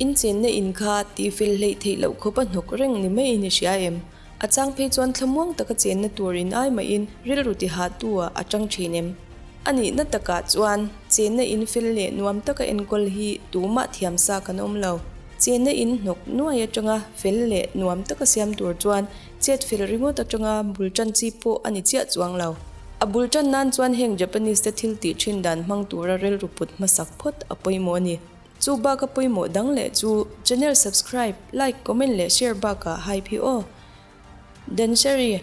In chenna in kha tihfel hleih theih loh khawp a hnawk reng ni maiin i hria em? A chang phei chuan thlamuang taka chenna tur in ai mahin rilru tihahtu ah a tang thin em? A nihna takah chuan chenna in fel leh nuam taka enkawl hi tumah thiam sa kan awm lo. Chenna in hnawk nuai atanga fel leh nuam taka siam tur chuan chet fel ringawt atanga bul tan chi pawh a ni chiah chuang lo. A bul tan nan chuan heng Japanese te thil tih thin dan hmang tura rilru put hmasak phawt a pawimawh a ni. Chu baka pawimawh dang leh chu channel subscribe, like, comment leh share bakah hype hi aw. Danshari,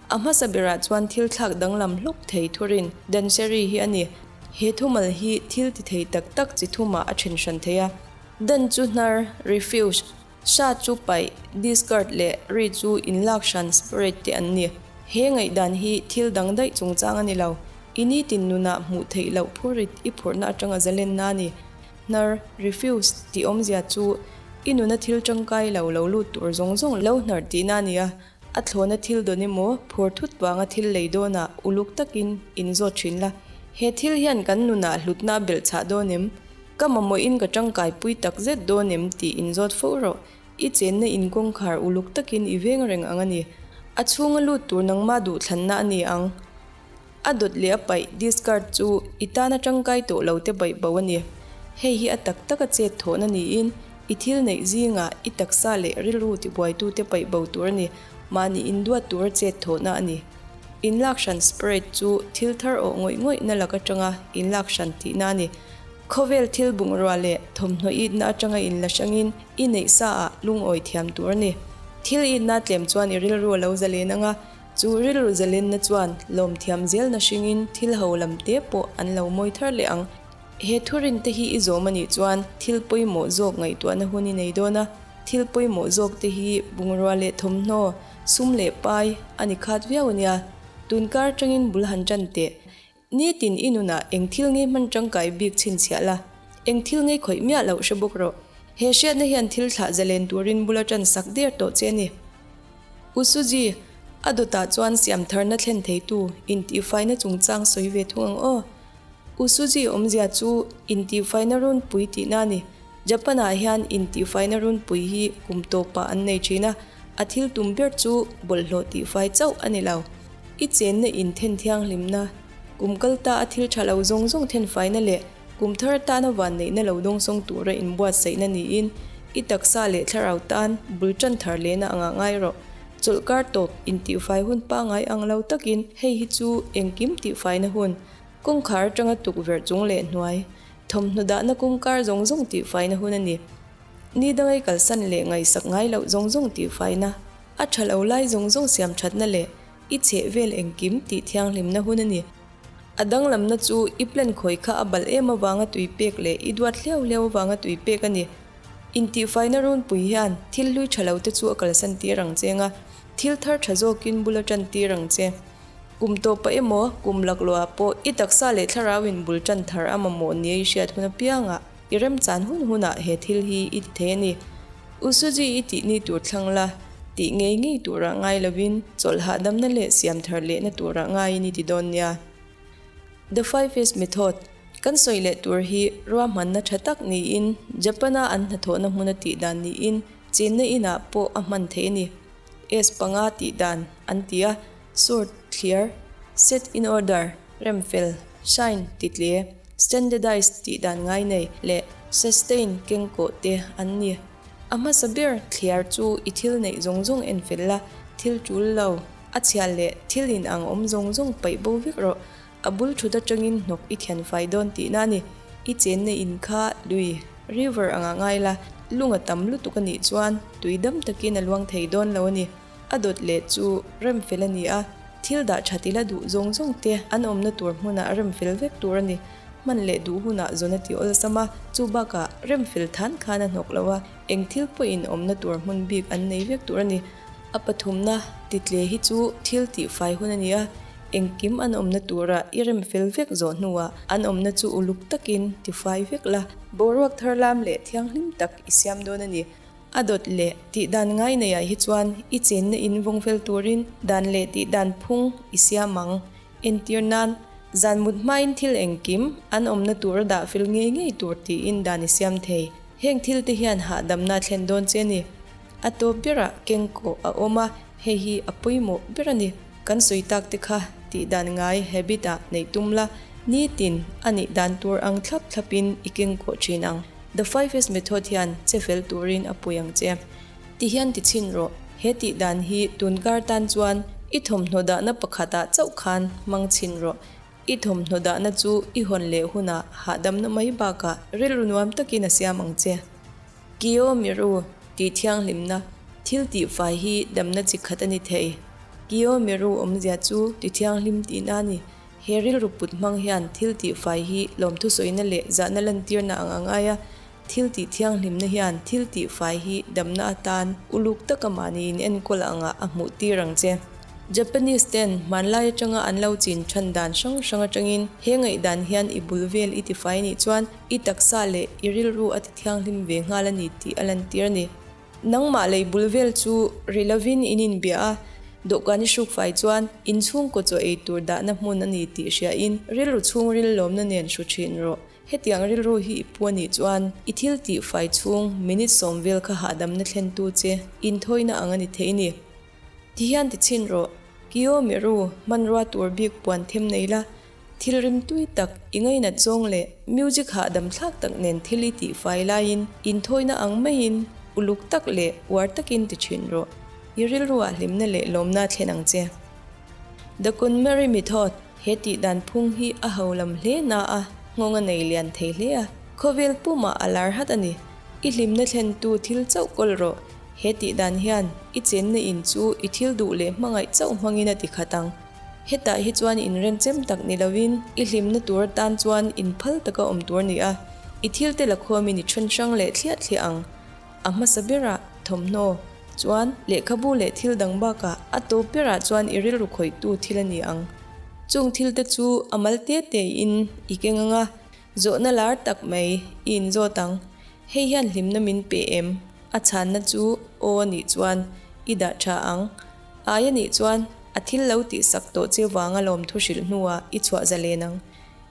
A hmasa berah chuan thil thlak danglam hlawk thei thurin Danshari hi a ni. He thumal hi thil ti thei tak tak chi thumah a then hran thei a. Dan chu hnar, refuse, sha chu paih, discard leh ri chu inlak hran, separate te an ni. He ngaihdan hi thil dang daih chungchang a ni lo. I nitin nunah hmuh theih loh phurit i phurhna atanga zalenna a ni. Hnar, refuse, tih awmzia chu i nuna thil tangkai lo lo lut tur zawng zawng lo hnar tihna a ni a, a thlawna thil dawn emaw phur thut vanga thil lei dawnah uluk takin inzawt thin la. He thil hian kan nunah hlutna a belh chhah dawn em? Ka mamawhin ka tangkai pui tak zet dawn em tih inzawt fo rawh. I chenna in kawngkhar uluk takin i veng reng ang a ni. A chhunga lut tur nangmah duhthlanna a ni ang. A dawt leh a paih, discard, chu i tana tangkai tawh lo te baih bo a ni. Hei hi a tak taka chet thawhna niin i thil neih zingah i taksa leh rilru tibuaitute paih bo tur a ni, mahni induat tura chet thawhna a ni. Inlak hran spread chu thil thar awh ngawih ngawihna lak atanga inlak hran tihna a ni. Khawvel thil bungrua leh thawmhnaw itna atanga inla hrangin i neih sa ah lungawi thiam tur a ni. Thil itna tlem chuan i rilru a lo zalen anga, Chu rilru zalenna chuan lawmthiam zelna hringin thil ho lam te pawh an lo mawi thar leh ang. He thurin te hi i zawm a nih chuan thil pawimawh zawk ngaihtuahna hun i nei dawn a, thil pawimawh zawk te hi bungrua leh thawmhnaw, sum leh pai a ni khat viau a nia. Tunkar atangin bul han tan teh. Nitin i nunah eng thil ngei hman tangkai bik chhinchhiah la, eng thil ngei khawih miah loh hre bawk rawh. He hriatna hian thil thlah zalen turin bula tan sak der tawh che a ni. U Suji, a dawtah chuan siamtharna thlen theitu intihfaina chungchang sawi ve thung ang aw. U Suji awmzia chu intihfaina runpui tihna a ni. Japan-ah hian intihfaina runpui hi kum tawpah an nei thin a, a thil tum ber chu bawlhhlawh tihfai chauh a ni lo. I chenna inthen thianghlimna, kum kal ta a thil tha lo zawng zawng thenfaina leh kum thar atana vanneihna lo dawngsawng tura inbuatsaihna niin i taksa leh thlarau tan bul tan thar lehna anga ngai rawh. Chawlhkar tawp intihfai hun pangngai ang lo takin hei hi chu engkim tihfaina hun, kawngkhar atanga tukverh chung leh hnuai, Thawmhnaw dahna kawngkar zawng zawng tihfaina hun a ni. Ni dangai kalsan leh ngaihsak ngai loh zawng zawng tihfaina, a tha lo lai zawng zawng siam thatna leh i chheh vel engkim tih thianghlimna hun a ni. A danglamna chu i plan khawi kha a balh em avanga tui pek leh i duat hliau hliau avanga tui pek a ni. Intihfaina runpui hian thil hlui tha lo te chu a kalsan tir ang che nga, thil thar tha zawkin bul a tan tir ang che. Kum tawpah emaw, kum laklawhah pawh i taksa leh thlarauin bul tan thar a mamawh nia i hriat hun apiangah i remchan hun hunah he thil hi i ti thei a ni. U Suji i tih ni tur thlang la, tih ngei ngei turah ngai lovin chawlh hahdamna leh siam thar lehna turah ngaiin i ti dawn nia. The Five-S Method, Kan sawi leh tur hi ruahmanna tha tak niin Japan-a an hnathawhna hmuna tih dan niin chenna inah pawh a hman theih a ni. S panga tih dan an ti a. Sort, thliar, set in order, remfel, shine, title, standardize tih dan ngai nei leh sustain kengkawh te an ni. A hmasa ber thliar chu i thil neih zawng zawng en fel la, thil tul lo, a chhia leh thil in ang awm zawng zawng paih bo vek rawh. A bul thut atangin hnawk i thian fai dawn tihna a ni. I chenna in kha lui, river, anga ngai la, lung a tam lutuk a nih chuan tui dam takin a luang thei dawn lo a ni. A dawt leh chu remfel a ni a, thil dah that ila duh zawng zawng te an awmna tur hmunah remfel vek tur a ni. Hman leh duh hunah zawn a ti awlsam a, chu bakah remfel than khan a hnawk lo a, eng thil pawhin awmna tur hmun bik an nei vek tur a ni. A pathumna title hi chu thil tihfai hun a ni a, engkim an awmna turah i remfel vek zawh hnuah an awmna chu uluk takin tifai vek la, boruak tharlam leh thianghlim tak i siam dawn a ni. A dawt leh tih dan ngai neiah hi chuan i chenna in vawng fel turin dan leh tih dan phung i siam ang. Entir nan, zan mut hmain thil engkim an awmna tura dah fel ngei ngei tur tiin dan i siam thei. Heng thil te hian hahdamna a thlen dawn che a ni. A tawp berah kengkawh a awm a, hei hi a pawimawh ber a ni. Kan sawi tak te kha tih dan ngai habit ah neih tum la, nitin a nih dan tur ang thlap thlapin i kengkawh thin ang. The 5S method hian che fel turin a pui ang che. Ti hian ti chhin rawh. He tih dan hi tunkar tan chuan i thawmhnaw dahna pakhatah chauh khan hmang chhin rawh. I thawmhnaw dahna chu i hawn leh hunah hahdamna mai bakah rilru nuam takin a siam ang che. Kio Miru tih thianghlimna thil tihfai hi damna chi khat a ni thei. Kio Miru awmzia chu ti thianghlim tihna a ni. He rilru put hmang hian thil tihfai hi lawmthu sawina leh zahna lantirna ang a ngai a, thil tih thianghlimna hian thil tihfai hi damna atan uluk taka mahni in enkawl angah a hmuh tir ang che. Japanese ten hmanlai atanga an lo chin than dan hrang hrang atangin he ngaihdan hian i bul vel i tifai nih chuan i taksa leh i rilru a ti thianghlim ve nghal a ni tih a lantir a ni. Nangmah lei bul vel chu ri lovin in inbia a, dawhkan i hruk fai chuan inchhungkaw chaw ei tur dahna hmun a ni tih hriain rilru chhungril lawmna nen hru thin rawh. Hetiang rilru hi i pu a nih chuan i thil tih fai chhung minute sawm vel kha hahdamna thlentu che inthawina ang a ni thei ni. Ti hian ti chhin rawh, Kio Miru hmanrua tur bik puan them nei la, Thil rimtui tak, i ngainat zawng leh music hahdam thlak tak nen thil i tihfai laiin inthawina ang maiin uluk tak leh uar takin ti thin rawh. I rilruah hlimna leh lawmna thlen ang che. The KonMari Method, He tih dan phung hi a ho lam hle na a, nghawng a nei lian thei hle a, khawvel pumah a lar hat a ni. I hlimna thlentu thil chauh kawl rawh. He tih dan hian i chenna in chu i thil duh leh hmangaih chauh hmangin a ti khat ang. Hetah hi chuan inrenchem tak ni lovin i hlimna tur atan chuan inphal taka awm tur a ni a, i thilte la khuamin i then hrang leh thliah thliah ang. A hmasa berah thawmhnaw chuan lehkhabu leh thil dang bakah a tawp berah chuan i rilru khawihtu thil a ni ang. Chung thilte chu a mal te tein i keng ang a, zawhna lar tak mai i inzawt ang. Hei hian hlimna min pe em? A chhanna chu aw a nih chuan i dah tha ang. Ai a nih chuan a thil lo tihsak tawh che vanga lawmthu hrilh hnuah i chhuah zalen ang.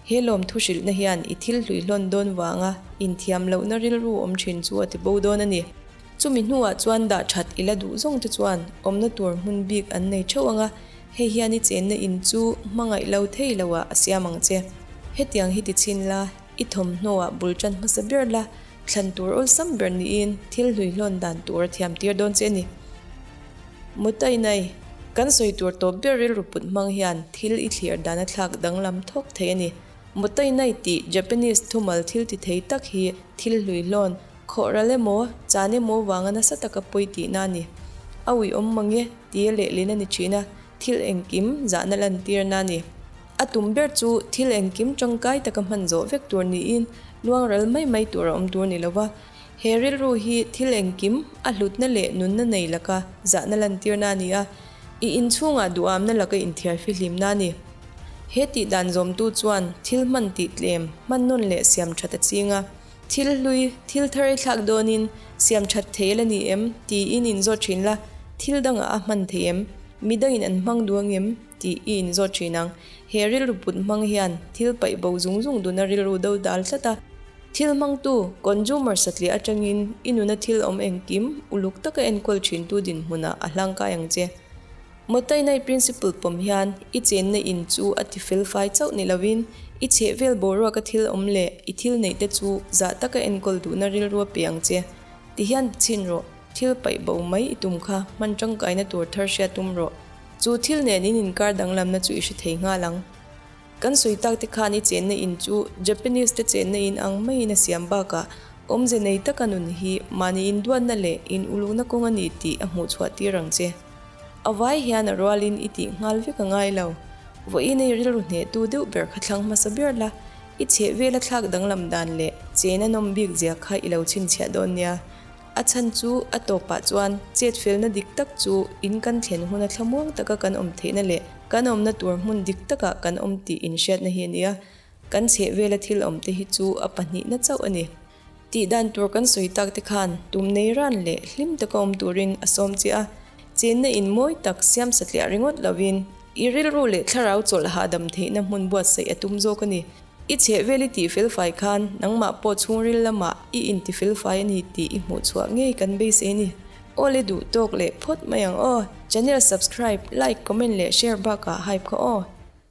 He lawmthu hrilhna hian i thil hluihlawn dawn vanga inthiam lohna rilru awm thin chu a ti bo dawn a ni. Chumi hnuah chuan dah that i la duh zawng te chuan awmna tur hmun bik an nei theuh ang a, hei hian i chenna in chu hmangaih lo thei loah a siam ang che. Hetiang hi ti chhin la, i thawmhnawah bul tan hmasa ber la, thlan tur awlsam ber niin thil hluihlawn dan tur a thiam tir dawn che a ni. Mutainai, Kan sawi tur tawp ber rilru put hmang hian thil i thlir dan a thlak danglam thawk thei a ni. Mutainai tih Japanese thumal thil ti thei tak hi thil hluihlawn, khawhral emaw, chan emaw vanga nasa taka pawi tihna a ni. A uiawm mang e, tia lehlin a ni thin a, thil engkim zahna lantirna a ni. A tum ber chu thil engkim tangkai taka hman zawh vek tur niin luangral mai mai tur a awm tur ni lova, He rilru hi thil engkim, a hlutna leh nunna nei laka zahna lantirna a ni a, i inchhungah duhamna laka inthiar fihlimna a ni. He tih dan zawmtu chuan thil hman tih tlem, hman nawn leh siam that a ching a. Thil hlui, thil thar i thlak dawnin siam that thei la ni em? tiin inzawt thin la, thil dangah a hman thei em? Midangin an hmang duh angem? tih i inzawt thin ang. He rilru put hmang hian thil paih bo zung zung duna rilru do dal tlat a. Thil hmangtu, consumer, satliah atangin i nuna thil awm engkim uluk taka enkawl thintu dinhmunah a hlangkai ang che. Motainai principle pawm hian i chenna in chu a ti felfai chauh ni lovin i chhehvel boruaka thil awm leh i thil neihte chu zah taka enkawl duhna rilru a pe ang che. Tihian chhin rawh, thil paih bo mai i tum kha hman tangkaina tur thar hria tum rawh. Chu thil nen in inkar danglamna chu i hre thei nghal ang. Kan sawi tak te khan i chenna in chu Japanese te chenna in ang maiin a siam bakah awmze nei taka nun hi mahni induatna leh in ulukna kawng a ni tih a hmuh chhuah tir ang che. A vai hian a rualin i tih nghal vek a ngai lo. Vawiin ei rilru hnehtu deuh ber kha thlang hmasa ber la, i chheh vela thlak danglam dan leh chena nawm bik zia kha i lo chhinchhiah dawn nia. A chhan chu a tawpah chuan chet felna dik tak chu in kan thlen huna thlamuang taka kan awm theihna leh kan awmna tur hmun dik takah kan awm tih inhriatna hi a ni a, kan chhehvela thil awmte hi chu a pahnihna chauh a ni. Tih dan tur kan sawi tak te khan tum nei ran leh hlim taka awm turin a sawm che a, chenna in mawi tak siam satliah ringawt lovin i rilru leh thlarau chawlh hahdam theihna hmun buatsaih a tum zawk a ni. I chhehvel i tih felfai khan nangmah pawh chhungril lamah i inti felfai a ni tih i hmuh chhuah ngei kan beisei a ni. Aw le duh tawk leh phawt mai ang aw. Channel subscribe, like, comment leh share bakah hype kha aw.